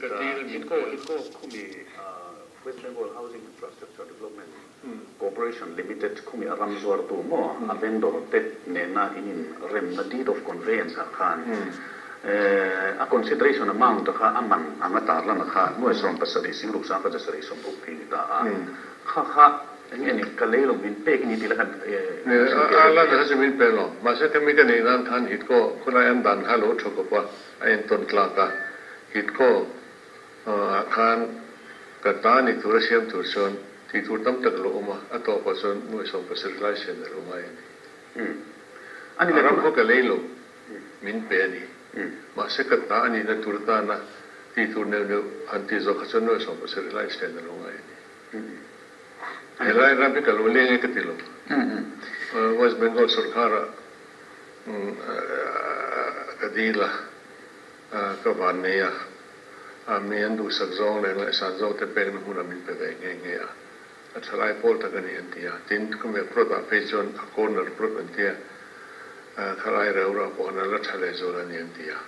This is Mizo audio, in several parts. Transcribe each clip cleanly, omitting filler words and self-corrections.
Ka dil min Hitco Hitco khumi West Bengal Housing Infrastructure Development Corporation Limited khumi a ram zuartu maw a vendor te nena in in remna deed of conveyance ah khan a consideration amount kha a man anga tarlan kha nuai 70 singruk sangkhat zasarih 60 phei ni ta a kha kha eng nge ni ka lei lo min pek ni tih la khan A lan kha chu min pe lo. Mahse khami ka neih nan khan Hitco khulai an dan kha lo tha khawp a, a entawn tlak a. Hitco ah khan ka ta ni tur a siam tur chuan tih tur tam tak lo awm a, a tawpah chuan nuai 70 lai siam a lo ngai a ni. Ani A ram khaw ka lei lo min pe a ni. Mahse ka ta a nihna tur atana tih tur neuh neuh han tih zawh kha chuan nuai 70 lai siam a lo ngai a ni. Helai ram hi ka lo leng e ka ti lo. West Bengal sorkara ka dil a, ka van nei a, mi an duhsak zawng leh ngaihsan zawng te pekna hmunah min pe ve nghe nghe a. A thalai pawl tak a ni an ti a. Tin, khumi a plot ah phei chuan a corner plot an ti a, khalai reu rah pawh an la tha leh zual a ni an ti a.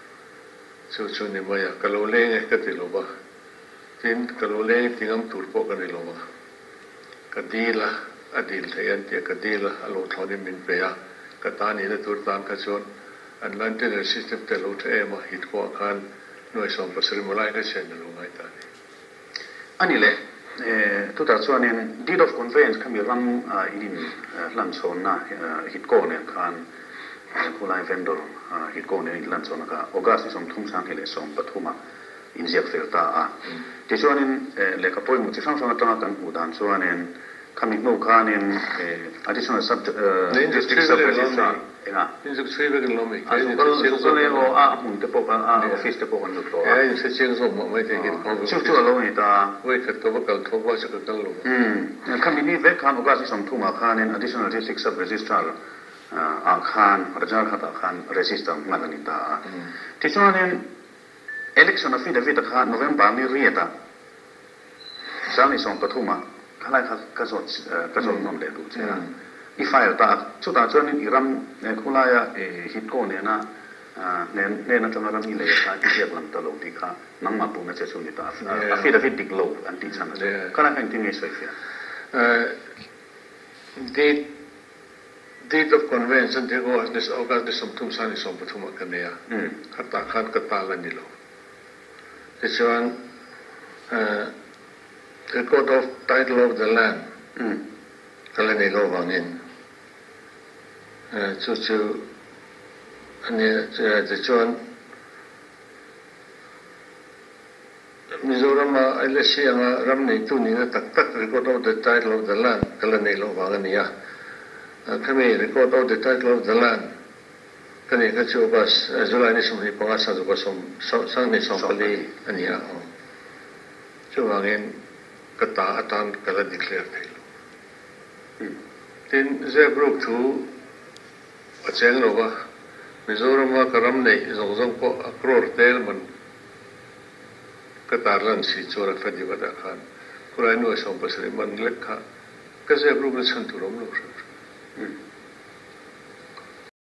Chu chu ni mai a, ka lo leng e ka ti lo va. Tin, ka lo leng ti ngam tur pawh ka ni lo va, ka dil a, a dil thei an tia ka dil a, a lo thlawnin min pe a, ka ta nihna tur tan kha chuan an land tenure system te a lo tha em a, Hitco-ah khan nuai 70 maw lai kha siam a lo ngai ta a ni. A ni le, chutah chuanin deed of conveyance kha mi ram in in hlan chhawnna Hitco nen khan khulai vendor Hitco nen in hlan chhawnna kha August ni 30 2013 ah inziak fel ta a. Tichuanin lehkha pawimawh chi hrang hrang atanga kan hmuh dan chuanin khami hnu khanin additional sub district sub registrar enga Inzuk chhui vek in lo mi. A zuk zuk kal emaw a hmun te pawh kan a office te pawh kan lut tawh a. In hre chiang zawk mah mai thei hi chu chu a lo ni ta. Vawi khat ka va kal tho va chu ka kal lo. Khami ni vek khan August ni 30 ah khanin additional district sub registrar ah khan Rajarhat ah khan register nghal a ni ta a. Tichuanin Election affidavit a kha November ni riat ah sang ni 13 ah khalai kha ka zawt ka zawt nawn leh duh che a. I file ta a, chutah chuanin i ram khulaia Hitco nena hnen hnen atanga ram i lei kha i ziak lang ta lo tih kha nangmah puhna che chu ni ta a. Affidavit dik lo an tih chhan a chu. Khalai kha engtin nge i sawi fiah? Date Deed of Conveyance an tih kha August ni 30 sang ni 13 ah ka nei a, khatah khan ka tal a ni lo. Tichuan Record of Title of the Land ka la nei lo vangin chu chu a ni a. Tichuan Mizoram-a LSC anga ram neitu nihna tak tak Record of the Title of the Land ka la neih loh vang a ni a. Khami Record of the Title of the Land ka neih kha chu August, July ni 25 sang zuk a sawm, 2014 a ni a. Chuvangin ka ta atan ka la declare thei lo. Tin, Zebruk thu a cheng lo va, Mizoram-a ka ram neih zawng zawng pawh a crore tel man ka tarlan si chuan a fadivat ah khan khulai nuai 70 man lek kha ka zep ruk na chhan tur awm lo hrim hrim.